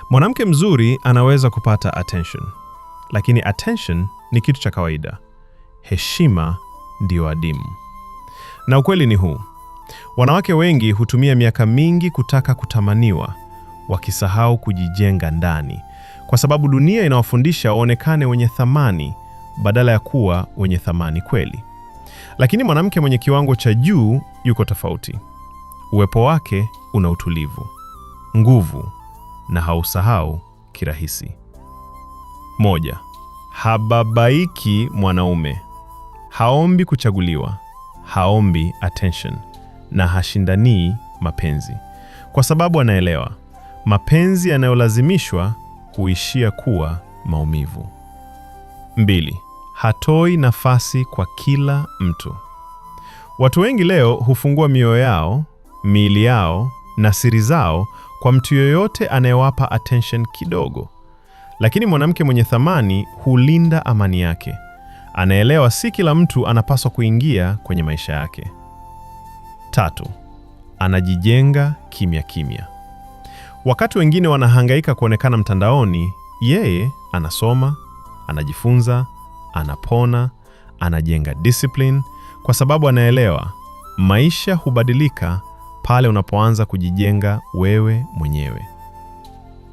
Mwanamke mzuri anaweza kupata attention, lakini attention ni kitu cha kawaida. Heshima ndiyo adimu. Na ukweli ni huu: wanawake wengi hutumia miaka mingi kutaka kutamaniwa, wakisahau kujijenga ndani, kwa sababu dunia inawafundisha waonekane wenye thamani badala ya kuwa wenye thamani kweli. Lakini mwanamke mwenye kiwango cha juu yuko tofauti. Uwepo wake una utulivu, nguvu na hausahau kirahisi. 1, hababaiki mwanaume. Haombi kuchaguliwa, haombi attention na hashindanii mapenzi, kwa sababu anaelewa mapenzi yanayolazimishwa huishia kuwa maumivu. 2, hatoi nafasi kwa kila mtu. Watu wengi leo hufungua mioyo yao, miili yao na siri zao kwa mtu yoyote anayewapa attention kidogo. Lakini mwanamke mwenye thamani hulinda amani yake. Anaelewa si kila mtu anapaswa kuingia kwenye maisha yake. 3, anajijenga kimya kimya. Wakati wengine wanahangaika kuonekana mtandaoni, yeye anasoma, anajifunza, anapona, anajenga discipline, kwa sababu anaelewa maisha hubadilika pale unapoanza kujijenga wewe mwenyewe.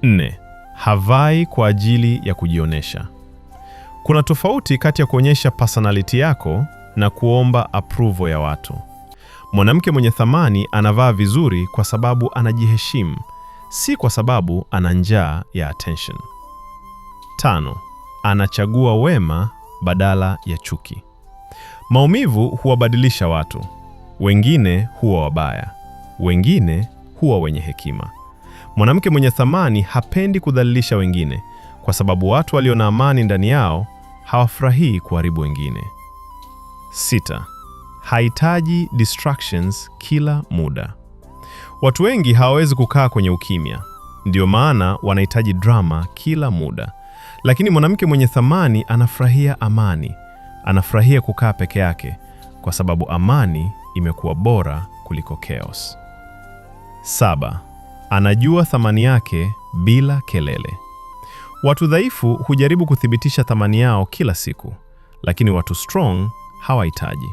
4, havai kwa ajili ya kujionyesha. Kuna tofauti kati ya kuonyesha personality yako na kuomba approval ya watu. Mwanamke mwenye thamani anavaa vizuri kwa sababu anajiheshimu, si kwa sababu ana njaa ya attention. 5, anachagua wema badala ya chuki. Maumivu huwabadilisha watu. Wengine huwa wabaya, wengine huwa wenye hekima. Mwanamke mwenye thamani hapendi kudhalilisha wengine, kwa sababu watu walio na amani ndani yao hawafurahii kuharibu wengine. 6, hahitaji distractions kila muda. Watu wengi hawawezi kukaa kwenye ukimya, ndio maana wanahitaji drama kila muda. Lakini mwanamke mwenye thamani anafurahia amani, anafurahia kukaa peke yake, kwa sababu amani imekuwa bora kuliko chaos. 7, anajua thamani yake bila kelele. Watu dhaifu hujaribu kuthibitisha thamani yao kila siku, lakini watu strong hawahitaji.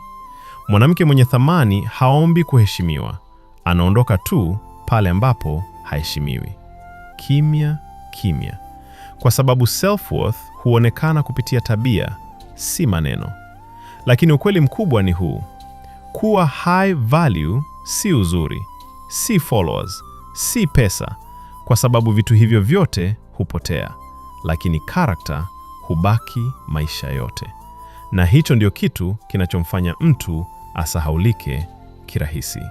Mwanamke mwenye thamani haombi kuheshimiwa, anaondoka tu pale ambapo haheshimiwi. Kimya kimya, kwa sababu self-worth huonekana kupitia tabia, si maneno. Lakini ukweli mkubwa ni huu: kuwa high value si uzuri, si followers, si pesa, kwa sababu vitu hivyo vyote hupotea, lakini character hubaki maisha yote. Na hicho ndio kitu kinachomfanya mtu asahaulike kirahisi.